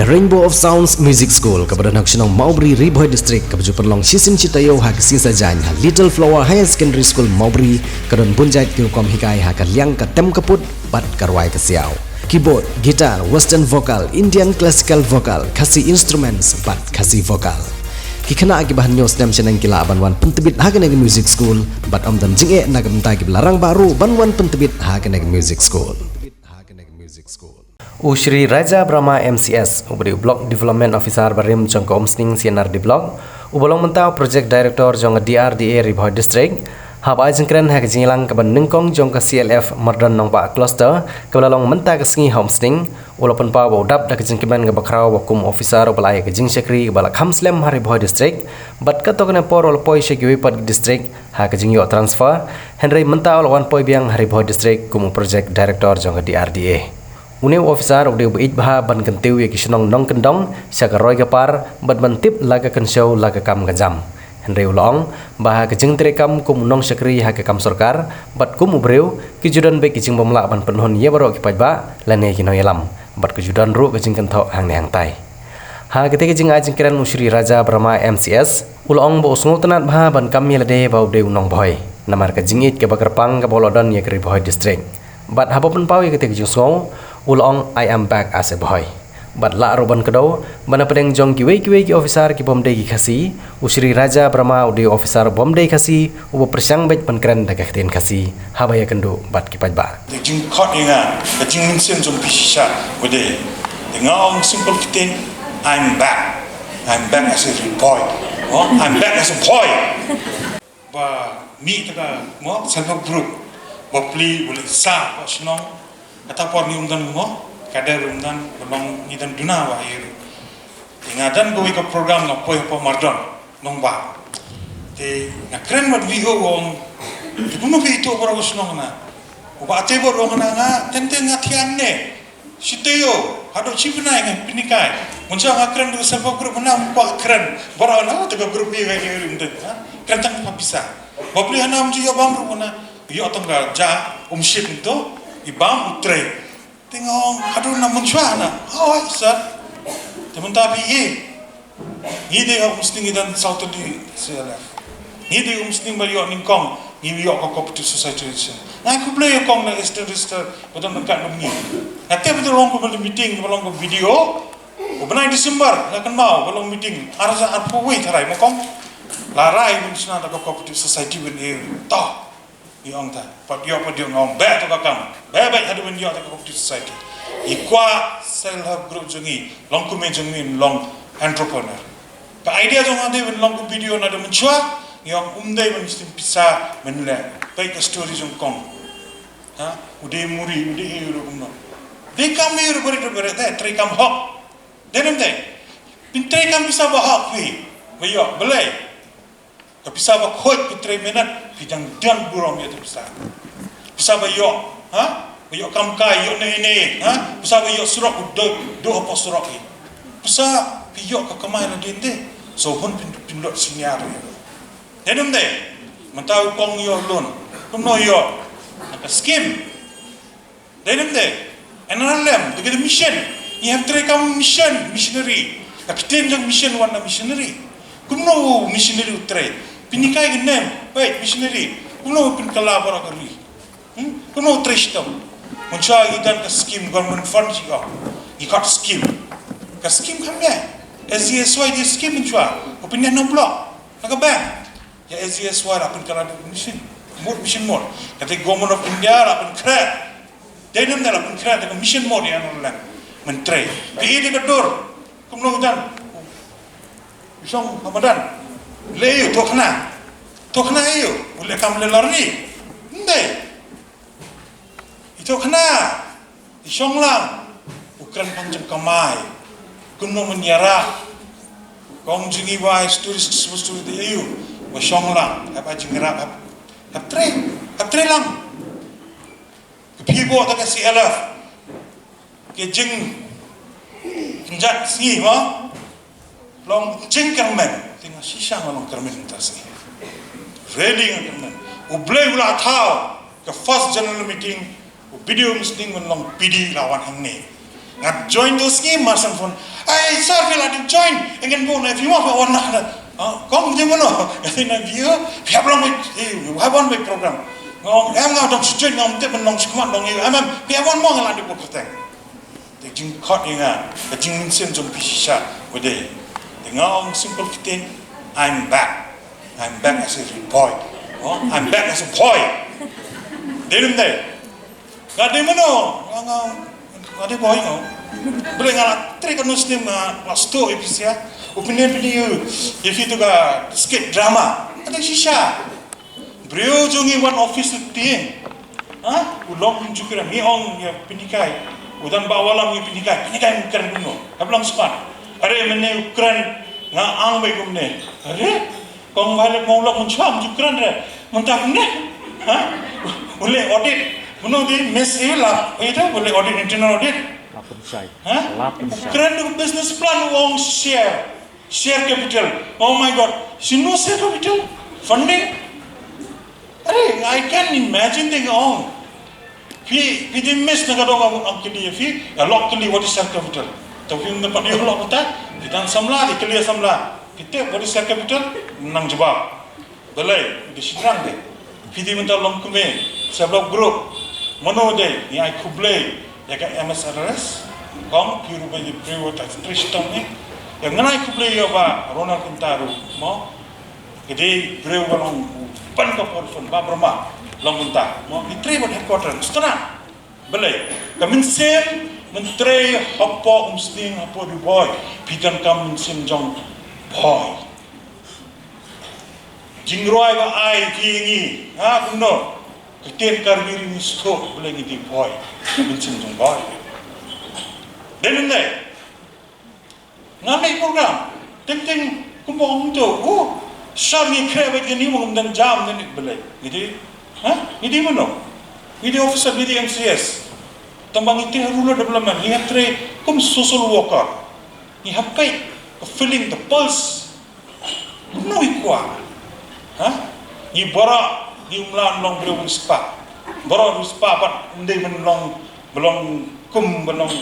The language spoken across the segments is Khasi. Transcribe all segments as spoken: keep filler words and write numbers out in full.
Rainbow of Sounds Music School, kaba don ha ka shnong Mawbri, Ri Bhoi District, kaba ju pynlong shisien shi taïew ha ka sngi Saitjaiñ ha Little Flower Higher Secondary School Mawbri, ka don bun jait ki rukom hikai ha ka liang ka tem ka put bad ka rwai ka siaw. Keyboard, guitar, western vocal, Indian classical vocal, Khasi instruments bad Khasi vocal. Ki khynnah kiba hynñiew snem shaneng ki lah ban wan pyntbit ha kane ka music school bad ym don jingeh na ka bynta kiba la rangbah ruh ban wan pyntbit ha kane ka music school. U Shri Raja Brahma M C S, uba dei u Block Development Officer barim jong ka Umsning C and R D Block, uba long mynta u Project Director jong ka D R D A Ri Bhoi District, haba ai jingkren ha ka jingïalang kaba nyngkong jong ka C L F Mardon Nongbah Cluster, kaba la long mynta ka sngi ha Umsning, u la pynpaw ba u dap da ka jingkmen kaba khraw ba kum officer uba la ai ka jingshakri kaba la kham slem ha Ri Bhoi District, bad katto katne por u la poi sha kiwei pat ki district ha ka jingïoh transfer, hynrei mynta u la wan poi biang ha Ri Bhoi District kum u Project Director jong ka D R D A. Une u officer u dei uba ïeit bha ban kyntiew ïa ki shnong nongkyndong sha ka roi ka par bad ban tip la ka kynshew la ka kam ka jam. Hynrei u la ong ba ha ka jingtrei kam kum u nongshakri ha ka kam sorkar bad kum u briew, ki ju don beit ki jingbymlah ban pynhun ïa baroh ki paidbah lane ki nongïalam, bad ki ju don ruh ka jingkynthoh hangne hangtai. Ha katei ka jingai jingkren u Shri Raja Brahma M C S u la ong ba u sngewtynnad bha ban kam ïa lade ba u dei u nongbhoi namar ka jingïeit kaba kyrpang kaba u la don ïa ka Ri Bhoi District. Bad haba pynpaw ïa katei ka jingsngew, u la ong, "I am back as a Bhoi." Bad lah ruh ban kdew ba na pdeng jong kiwei kiwei ki officer ki bym dei ki Khasi, u Shri Raja Brahma u dei u officer bym dei Khasi uba pyrshang beit ban kren da ka ktien Khasi haba ïakynduh bad ki paidbah. Ka jingkhot ïa nga, ka jingmynsiem jong phi shisha, u dei, te nga ong simple ktien, "I'm back. I'm back as a Bhoi. Oh, I'm back as a Bhoi." Ba mih ta ka mo self help group, ba pli, ba leh sa ba shnong. Kata por ngi ym don mo, kader ym don, ba long ngi don duna ba ïa. Te nga don kawei ka program nga poi hapoh Mardon Nongbah. Te nga kren bad V O, ong, "Te kumno phi ïathuh baroh ka shnong na? U Bah Tebor ong na nga, teng teng nga thiang ne." Shi taïew haduh shi bnai nga pynhikai. Mynshuwa nga kren da ka self help group, nga ym kwah kren. Baroh na ta ka group ïa nga ïa rim dei, ha? Kren tang ka pisa. Ba pli hana ym ju ïoh bam ruh na. Ïoh tang ka ja, um shit nto, i bam u trei. Te nga ong haduh na mynshuwa na. Hoi, sir. Te mynta phi i. Ngi dei ha Umsning ngi don sawtylli C L F. Ngi dei Umsning ba ïoh nyngkong, ngi ïoh ka cooperative society registration. Nga khublei ïa kong na Assistant Registrar ba don ryngkat bad ngi. Nga tip ba long ka meeting, ba long ka video. U bnai December nga kynmaw ba long meeting. Ar hajar arphew wei tharai ma kong. La rai ban shna da ka cooperative society ban ïa to. Ngi ong ta, pat ïoh, pat ïoh, nga ong, beh to ka kam, beh, beh, haduh ban ïoh ta ka cooperative society. I kwah self help group jong ngi, long kmie jong ngi, long entrepreneur. Ka idea jong nga dei ban long ka video na da mynshuwa, ngi ong um dei ban shim pisa, ban leh, peit ka story jong kong. Ha, u dei muri, u dei ïa u ruh kumno. Dei kam ïa u ruh barit, barit, dei, trei kam hok. Dei nem dei. Phin trei kam pisa ba hok phi, ba ïoh, balei. Ka pisa ba khuid phi trei mehnat, phi dang dang burom ïa ka pisa. Pisa ba ïoh, ha? Ba ïoh kam kai, ïoh ne ne, ha? Pisa ba ïoh surok, u dei, dei hapoh surok hi. Pisa phi ïoh ka kamai na dien de. So hun phin, phin dot senior ïa. Dei nem dei, mynta u kong ïoh loan. Kumno ïoh? Na ka scheme. Dei nem dei, N R L M, dei ka mission. Ngi hap trei kam mission, missionary. Ka ktien jong mission wan na missionary. Kumno u missionary u trei? Pynhikai ka nem, wait, missionary. Kumno u pynkylla baroh ka ri? Hmm? Kumno u trei shitom? Mynshuwa ngi don ka scheme government fund shi ko. Ngi khot scheme. Ka scheme kam ne. S G S Y dei scheme mynshuwa. U pynïaid na block. Na ka bank. Ïa S G S Y la pynkylla da mission. Mut mission mut. Kata government of India la pynkhreh. Dei nem da la pynkhreh da ka mission mut ïa N R L M. Myntrei. Ka ïa dei ka dur. Kumno ka jan. Shong Ramadan. Lei ïa u thokna. Thokna ïa u. U leh kam leh lorni. Ndei. I thokna. I shong lang, u kren pang jong kamai. Kumno men ïarap. Kong jong i wai story story de ayu. Wa shong lang, hap ai jingïarap, hap, hap trei, hap trei lang. Ka phi bok ta ka C L F. Ka jing kynjat sngi ma. Long jingkyrmen, te nga shisha nga long kyrmen mynta sngi. Really nga kyrmen. U Blei u la thaw, ka first general meeting, u P D Umsning men long P D la wan hangne. Nga join tu sngi mar san phone. Ai, sir, phi la dep join. Ngan bun, eh, phi mo phi wan na. Ah, kong, phi mo no. Nga tip na phi, phi hap long, eh, hap wan program. Nga ong, em, nga dang shu join, nga ong tip, nong shu khmat, nong, em, em, phi hap wan mo, nga la dep kyrteng. Te jingkhot ïa nga, ka jingmynsiem jong phi shisha, u dei. Te nga ong simple ktien, I'm back. I'm back as a boy. Oh, I'm back as a boy. Dei nym dei. Nga dei mano, nga, nga, nga dei boy, no. Bele nga la trei kano snem nga, nga sto episia. U pynïaid pynïaid ïa phi tu ka skit drama. Nga dei shisha. Briew jong ngi wan office tieng. Ha? U long jong kren ngi ong ïa pynhikai. U dang ba walam ïa pynhikai. Pynhikai ngi kren kumno. Hap long span. Are mynne u kren nga ang bai kumne. Are? Kong violet mo lok mun cham ju kren re. Mun tak ne. Ha? U leh audit. Mano dei mes e la. Ita u leh audit, internal audit. Lap pynshai. Ha? Lap pynshai. Kren du business plan u ong share. Share capital. Oh my God. Sino share capital? Funding? Are, I can imagine dei nga ong. Phi, phi dei mes na ka dong ong kylli ïa phi, ïa lok kylli what is share capital. To phi ym pat ïoh lok mynta, phi dang samla, dei kylli samla. Phi tip what is share capital, nang jubab. Balei, dei shynrang dei. Phi dei mynta long kmie, self help group. Mano dei, ngi ai khublei ïa ka M S R R S. Kong, phi ruh ba dei briew ba trei shitom ne. Ïa ngan ai khublei ïa ba Ronald Kynta ruh, mo. Ka dei briew ba long ban ka por phone ba Burma long mynta. Mo, ngi trei bad headquarter, stana. Balei, ka mynsiem, myntrei hapoh Umsning, hapoh Ri Bhoi, phi donkam mynsiem jong Bhoi. Jingrwai ba ai ki ngi, ha, kumno? Ka ktien Karbi ri ngi sdang, balei ngi dei Bhoi, ka mynsiem jong Bhoi. Dei ne em dei? Nga mih program. Teng teng kumba ong to. Oh, shar ngi khreh bad kane, ym dang jam ne, balei? Ngi dei, ha? Ngi dei mano? Ngi dei officer, ngi dei M C S. Tang ba ngi te rural development, ngi hap trei kum social worker. Ngi hap peit ka feeling, the pulse. Kumno i kwah. Ha? Ngi baroh ngi ym lah long briew riewspah. Baroh riewspah pat ym dei ban long, ban long kum, ban long,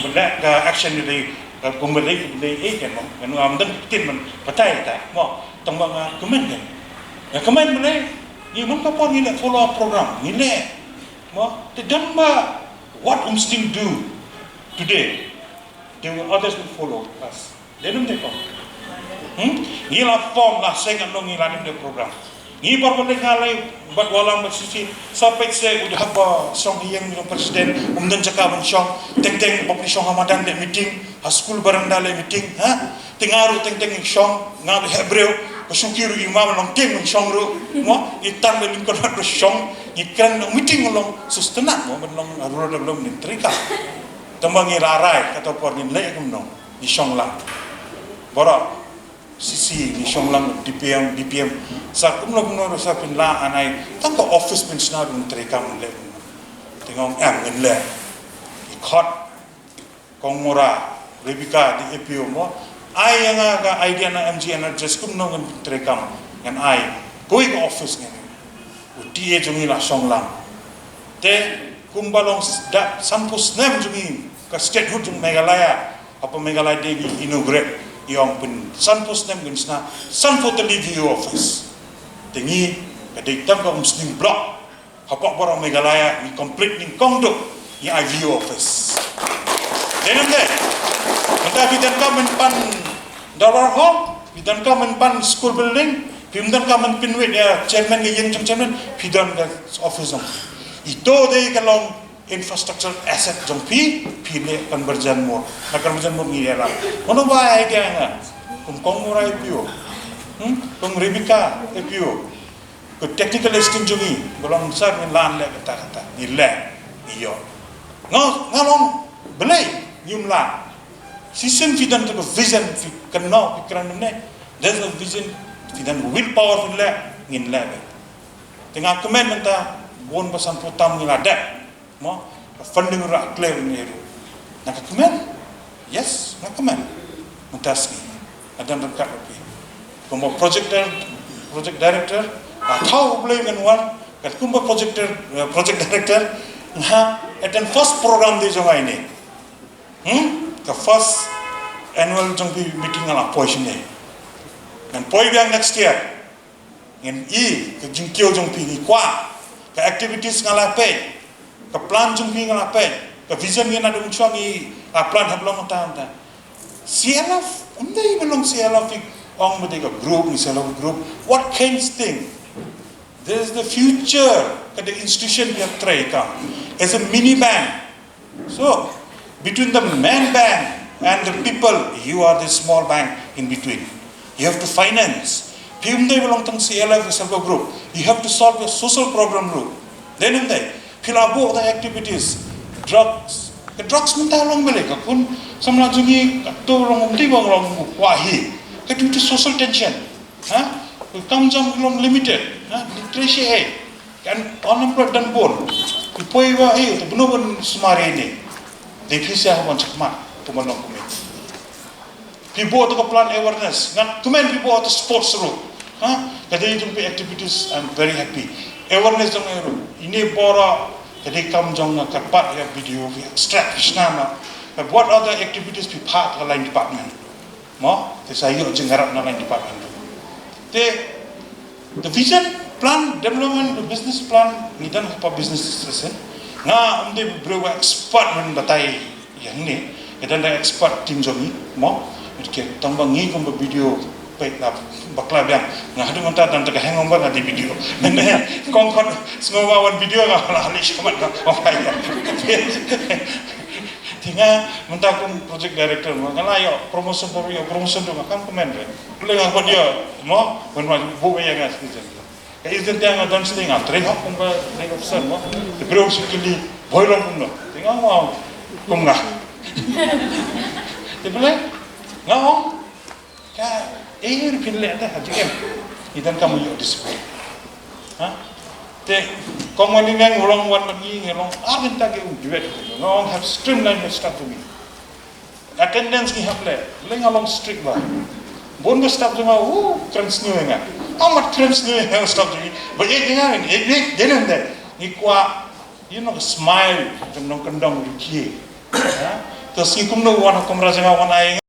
ban leh ka action ïa dei, ka kum ban dei, ban dei, eh, kan long. Kan long am dang ktien ban batai ta. Mo, tang ba nga kmen kan. Nga kmen balei? Ngi man ka por ngi leh follow up program. Ngi leh. Mo, te don ba what Umsning do today, they will, others will follow us. Dei ne em dei, Kong? Hmm? Ngi la form, la seng, ngi la nym dei program. Ngi por ba leh, nga leh bad Walam bad C C, sa peit se u dei haba shong ïing u president, um don jaka ban shong, teng teng ba phi shong ha madan leh meeting, ha school veranda leh meeting, ha? Te nga ruh teng teng shong, nga ruh heh briew, ka shuki ruh i ma ban long king ban shong ruh, mo, i tan leh lyngkot ruh shong, ngi kren long meeting long, sustenance mo, ban long rural development trei ka. Tang ba ngi la rai, kata por ngin leh kumno. Ngi shong lang. Baroh C C ngi shong lang, D P M, D P M. Sa kumno kumno sa pynlah anai. Tang ka office pynshna ruh ngi trei kam leh. Te nga ong em ngin leh. Ngi khot Kong Mura, Rebecca, dei A P O mo. Ai ïa nga ka idea na M G N R G S kumno ngan trei kam. Ngan ai. Kawei ka office ngan. U T A jong ngi la shong lang. Te kumba long s-, da sanphew snem jong ngi ka statehood jong Meghalaya, hapoh Meghalaya de ngi inaugurate, i ong pyn sanphew snem ngin shna sanphew tylli V O office. Te ngi ka dei tang ka Umsning block, hapoh baroh Meghalaya ngi complete nyngkong duh ngi ai V O office. Dei ne em dei? Mynta phi donkam ban pan dorbar hall, phi donkam ban pan school building, phim donkam ban pynwit ïa chairman ka ïing jong chairman, phi don ka office jong. Ito dei ka long infrastructure asset jong phi, phi leh conversion mode. Na conversion mode ngi ïa la. Mano ba ai idea nga? Kum Kong Mura A P O. Hmm? Kum Rebecca A P O. Ka technical assistant jong ngi, ba long sir ngi lah leh kata kata. Ngi leh, ngi ïoh. Nga, nga long balei, ngim lah. Shisien phi don ka vision, phi kynnoh, phi kren ne. There's a vision, phi don willpower phin leh, ngin leh beit. Te nga kmen mynta, bun ba sanphew tam ngi la dep. Mo, ka funding ruh la clear ne ruh. Nga kmen. Yes, nga kmen. Mynta sngi. Nga don ryngkat bad phi. Kumba project dir-, project director, nga thaw U Blei ngan wan, katkum ba project dir-, eh, project director, nga attend first program de jong nga ine. Hmm? Ka first annual jong phi meeting nga la poi shane. Ngan poi biang next year. Ngan i ka jingkiew jong phi, ngi kwah. Ka activities nga la peit. Ka plan jong phi nga la peit. Ka vision ngi naduh mynshwa ngi la plan hap long mynta mynta. C L F, ym dei ba long C L F phi ong ba dei ka group, ngi C L F group. What kind of thing? This is the future. Ka dei institution phi hap trei ka. As a mini bank. So, between the main bank and the people, you are the small bank in between. You have to finance. Phi ym dei ba long tang C L F, self help group. You have to solve your social problem group. Then ym dei. Phi la buh the activities. Drugs. Ka drugs mynta long bele ka kun samla jong ngi ka tu long ym dei ba long kwah hi. Ka due to social tension. Ha? Ka kam jam long limited. Ha? Literacy hai. Kan unemployed don bun. Ki poi wa hi, te bun bun sumar ïa ine. Dei phi sa ha ban chakmat, tu ban long kumne. Phi buh tu ka plan awareness. Ngan kmen phi buh tu sports ruh. Ha? Ka dei jong phi activities, I'm very happy. Awareness jong ngi ruh. Ine bor ka dei kam jong nga, ka pat ïa video, ïa extract, ïa shna na. But what other activities phi phah ka line department? Mo, te sa ïoh jingïarap na line department. Te, the vision, plan, development, the business plan, ngi don ha business session. Nga ym dei briew ba expert ban batai ïa hangne. Ngi don da expert team jong ngi, mo. Ngi tang ba ngi kum ba video peit la bakla biang. Nga haduh mynta don da ka hangover nga dei video. Mynne kong khot sngewbha wan video nga la leh shakhmat nga. Te nga mynta kum project director, nga la ïoh promotion, ïoh promotion ruh nga kam kmen re. Pule nga khot ïa mo, ban ma buh ïa nga citizen. Ka citizen te nga don sting nga trei hok kum ba dei officer mo. Te briew shu kylli, boi long kumno? Te nga ong kum nga. Te pule nga ong ka, eh, phin leh te ha jingim. Ngi donkam ïoh discipline. Ha? Te kong Wanlin ngi long wan bad ngi, ngi long ar bynta ki um duet. Nga ong hap streamline the staff jong ngi. Attendance ngi hap leh, leh nga long strict ba. Bun ka staff jong nga, uh, kren sniew ïa nga. Amat kren sniew ïa nga staff jong ngi. Ba ïeit ïa nga, ïeit, ïeit, dei nang dei. Ngi kwah, you know, smile jong nongkyndong ruh ki. Ha? Te sngi kumno wan ha kamra jong nga wan ai